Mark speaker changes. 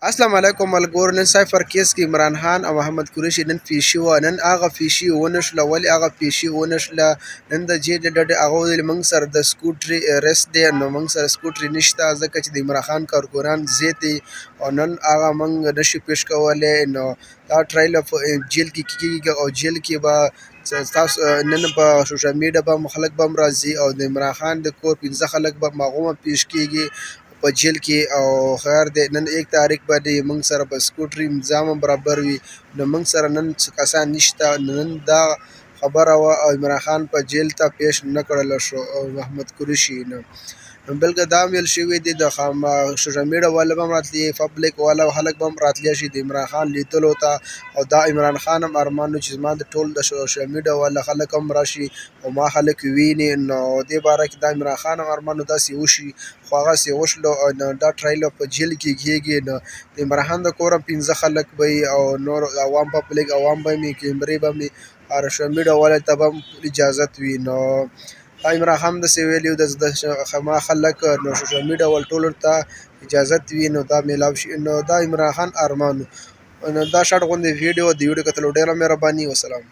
Speaker 1: السلام علیکم ملګرو، نن سایفر کیس کې عمران خان او محمد قریشي نن پیشي وه. نن هغه پیشي ونشله. ولې هغه پیشي ونشله؟ نن د جیل ډډې هغه وویل موږ سره د سکوټري رس دی، نو موږ سره سکوټري نشته، ځکه چې د عمران خان کارکنان زیات دي او نن هغه موږ نشو پیش کولی. نو دا ټرایل په جیل کې کیږي او جیل کې به تاسو نن په سوشل میډیا به خلک به هم راځي او د عمران خان د کور 5 خلک به هغو هم پیش کیږي په جیل کې. او خیر دی، نن 1 تاریخ باندې موږ سره په سکوټري نظام هم برابر وي، نو موږ سره نن څه کسان نشته. نن دا خبره وه او عمران خان په جیل ته پیش نه کړل شو او محمد قریشي. نو بلکې دا هم ویل شوي دي د سوشل میډیا والا به هم راتلي، پبلک والا خلک به هم راتلی شي د عمران خان لیدلو ته. او دا عمران خان هم ارمان و چې زما د ټول د سوشل میډیا والا خلک هم راشي او ما خلک ویني. نو دې باره کې دا عمران خان هم ارمان و داسې وشي، خو هغسې وشلو. او نو دا ټرایل په جیل کې کېږي. نو د عمران خان د کور هم 5 خلک به وي او نور عوام پبلک عوام به وي، کیمرې به وي، سوشل میډیا والا ته به هم اجازت وي. نو عمران خان داسې ویلي و د ما خلک نو سوشل میډیا وال ټولو ته اجازت وي، نو دا میلاو شي. نو دا عمران خان ارمان و. نو دا شارټ غوندې ویډیو، د ویډیو کتلو ډېره مهرباني. وسلام.